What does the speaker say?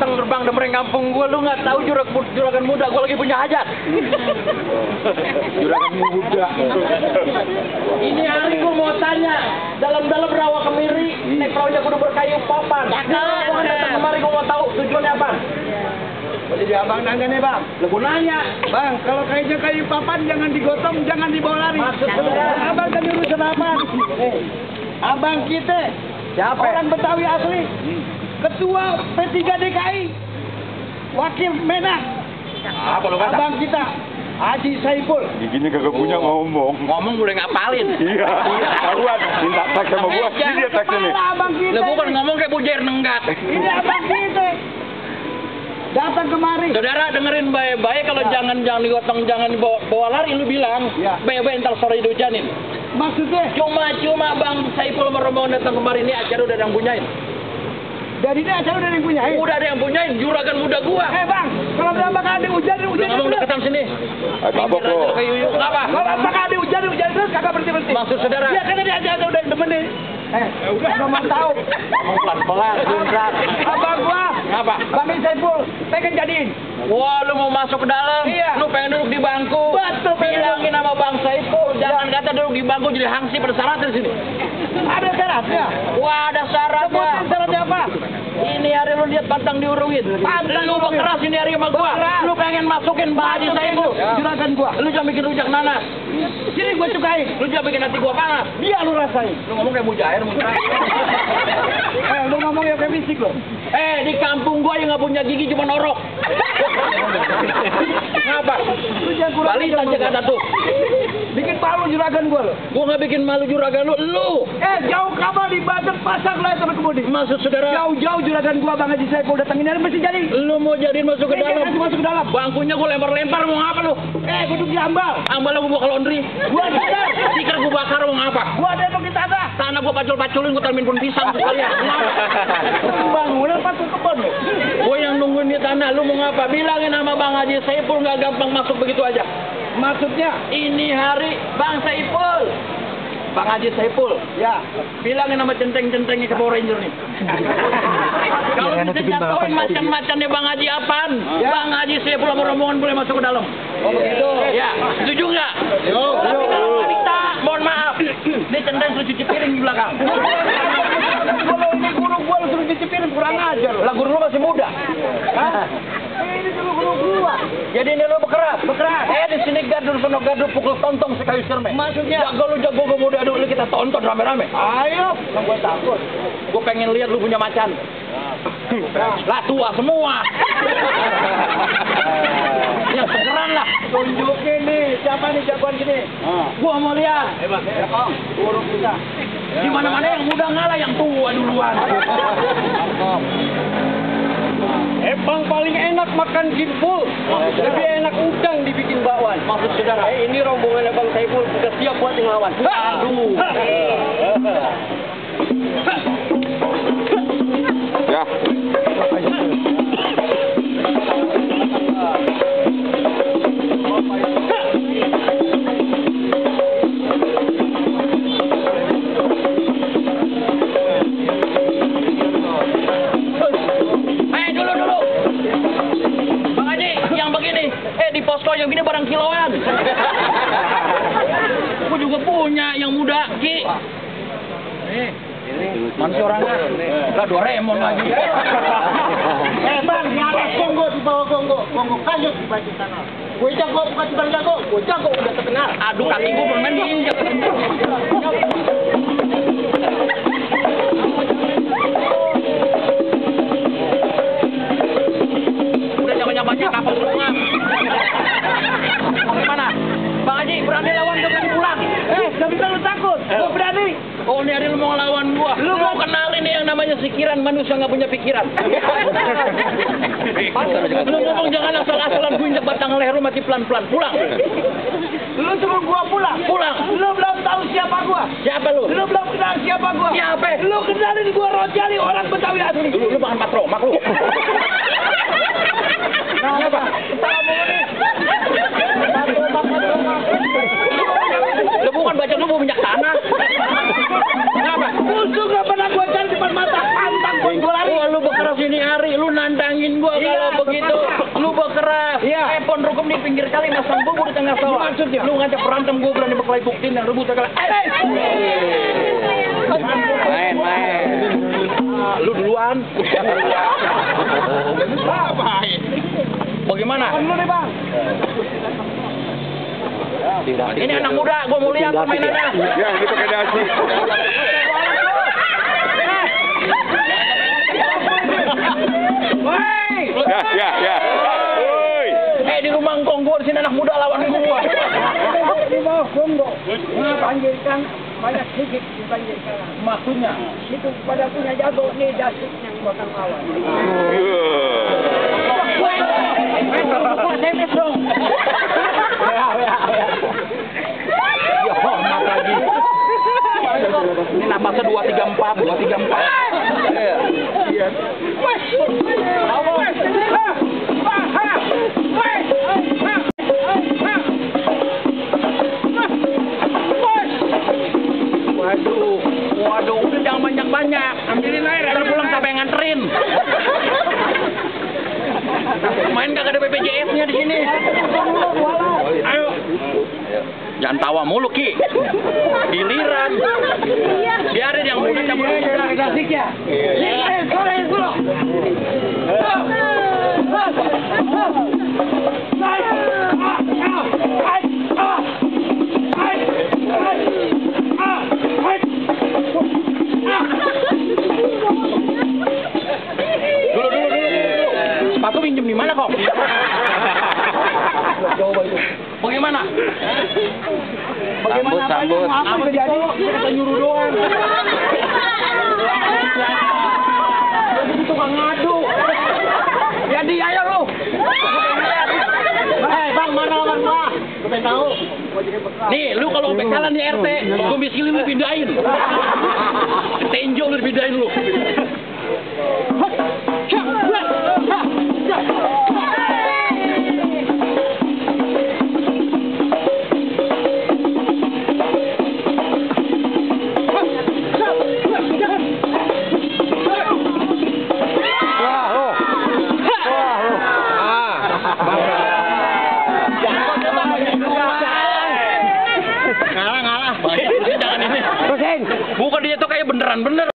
datang terbang demreng kampung gua, lu nggak tahu juragan muda gua lagi punya hajat. Juragan muda. Ini hari gua mau tanya, dalam-dalam rawa kemiri, naik perahunya kudu berkayu papan. Gua kan datang kemari gua mau tahu tujuannya apa. Jadi abang nanya nih bang. Lah gua nanya, Bang, kalau kayaknya kayu papan jangan digotong, jangan dibawa lari. Maksudnya? Abang tadi urusan apa? Abang kita, siapa? orang Betawi asli, Ketua P3 DKI, Wakil Menak. Apa lu kata? Abang kita, Haji Saiful. Giginya kagak punya ngomong. Ngomong boleh ngapalin. Iya. Taruhan, minta teks sama gua. Ini dia teksnya nih. Kepala abang kita. Lah bukan ini. ngomong kayak bujer nenggak. Ini abang kita. Datang kemari. Saudara dengerin baik-baik, kalau jangan digotong, jangan bawa lari, lu bilang. Ya. Baik-baik ntar sore dihujanin. Maksudnya, Cuma Bang Saiful merombongan datang kemari, ini acara udah ada yang punyain. dari ini acara udah ada yang punya. Udah ada yang punyain, juragan muda gua. Bang, kalau berapa kali ada hujan Lu ngomong terus. deketan sini. Mabok lo. Kayak yuyuk, kenapa? Kalau berapa kali ada hujan terus, kagak berhenti. Maksud saudara? Iya, kan dia aja udah demen nih. Udah mau tahu. Ngomong pelan-pelan, beneran. Abang gua, Kenapa? Bang Saiful, pengen jadiin. Wah, lu mau masuk ke dalam? Iya. Lu pengen duduk di bangku? Betul, pengen Bilangin sama Bang Saiful, jangan kata duduk di bangku jadi hangsip pada syaratnya di sini. Ada syaratnya. Wah, ada syaratnya. Sebutin syaratnya apa? Ini hari lu lihat pantang diurungin. Pantang Lu diurungin. keras ini hari sama gua. Bekeras. Lu pengen masukin Bang Haji Saiful. Juragan gua. Lu jangan bikin rujak nanas. Sini gua cukain. Lu jangan bikin hati gua panas. Biar lu rasain. Lu ngomong kayak mujair, mujair. Lu ngomong ya kayak bisik lo. Di kampung gua yang nggak punya gigi cuma norok. Ngapa? Lu jangan kurang. Balik aja kata tuh. Bikin malu juragan gua lo. Gua nggak bikin malu juragan lu. Jauh kabar di Bandung pasang lah sama kemudi. Maksud saudara, Jauh-jauh juragan gua Bang Haji Saiful datangin hari mesti jadi. lu mau jadiin masuk ke dalam? Masuk ke dalam. Bangkunya gua lempar-lempar, mau ngapa lu? Duduk di ambal. Ambal gua bawa ke laundry. Gua sadar. Tikar gua bakar, mau ngapa? Gua ada yang di tanah. Tanah gua pacul-paculin, gua taruhin pun pisang sekalian. Bangunan patung kebon lo. Gua yang nungguin di tanah, lu mau ngapa? Bilangin sama Bang Haji Saiful, nggak gampang masuk begitu aja. Maksudnya, Ini hari Bang Saiful. Bang Haji Saiful, ya. bilangin sama centeng-centengnya ke Power Ranger nih. Kalau bisa jatuhin macan-macannya Bang Haji apaan? Ya. Bang Haji Saiful sama rombongan boleh masuk ke dalam. Oh begitu. Ya, setuju nggak? Yo. Tapi kalau wanita, mohon maaf, ini centeng suruh cuci piring di belakang. Kalau ini guru gua lu suruh cuci piring kurang ajar lo. Lah guru lu masih muda. Hah? Ini dulu guru gua. Jadi ini lu bekeras. Di sini gaduh sono gaduh pukul tontong sekali serme. Maksudnya? Jago lu muda dulu kita tonton rame-rame. Ayo, nggak gua takut. Gue pengen lihat lu punya macan. Lah tua semua. Yang segeran lah. Tunjukin nih, siapa nih jagoan gini? Gua mau lihat. Hebat ya, Kong. Guru kita. Di mana-mana yang muda ngalah yang tua duluan. Bang paling enak makan jinful. Lebih enak udang dibikin bakwan. Maksud saudara? Ini rombongan Bang Saiful sudah siap buat ngelawan. Aduh. Ya. Dulu. Bang Haji, yang begini. Di posko yang gini barang kiloan. Gua juga punya yang muda, Ki. Mana sih orangnya? Lah Doraemon lagi. Bang, nyala Kongo di bawah Kongo. Kongo kayut di baju sana. Gue jago bukan cuma jago. Gue jago udah terkenal. Aduh, kaki gua bermain diinjak. Udah nyoba-nyobanya kapal pulang. Gimana? Bang Haji, berani lawan gak berani pulang? Tapi kalau takut, gue berani. Oh, ini hari lu mau lawan gua. Lu mau kenalin nih yang namanya sikiran, manusia nggak punya pikiran. Lu ngomong jangan asal-asalan gue injak batang leher lu mati pelan-pelan. Pulang. Lu suruh gua pulang. Pulang. Lu belum tahu siapa gua. Siapa lu? Lu belum kenal siapa gua. Siapa? Lu kenalin gua Rojali, orang Betawi asli. Lu makan patromak lu. Kenapa? Lu bukan baca lu minyak tanah. Kenapa? Musuh gak pernah gua cari depan mata. Pantang gua lari. Lu bekeras ini hari, lu nantangin gua kalau begitu. Lu berkeras. Telepon rukum di pinggir kali, masang bubur di tengah sawah. Maksudnya? Lu ngajak berantem, gua berani berkelahi buktiin dan rebut segala. Main. Lu duluan. Bagaimana? Dulu nih bang. Ini anak muda, gua mau lihat permainannya. Ya, ini pakai dasi. Ya. Woi. Di rumah engkong gua di sini anak muda lawan gua. Di bawah Kongo. Banjirkan banyak sedikit dibanjirkan. Maksudnya? Itu pada punya jago nih dasik yang bakal lawan. SMS dong. Ya hormat lagi. Ini napasnya 234. Iya. Waduh, udah jangan banyak-banyak. Ambilin air. Ntar pulang siapa yang nganterin? Main kagak ada BPJS-nya di sini. Ayo. Jangan tawa mulu, Ki. Giliran. Biarin yang muda campur. Dasik ya. Dulu. Sepatu pinjem di mana kok? Bagaimana? Sambut. Apa jadi? Kita nyuruh doang. Jadi tukang ngadu. Jadi ayo lu. Bang, mana lawan gua? Gua pengen tahu. Nih, lu kalau bekalan di RT, gua miskilin lu pindahin. Tenjo lu pindahin lu. Ngalah. Jangan ini. Bukan dia tuh kayak beneran.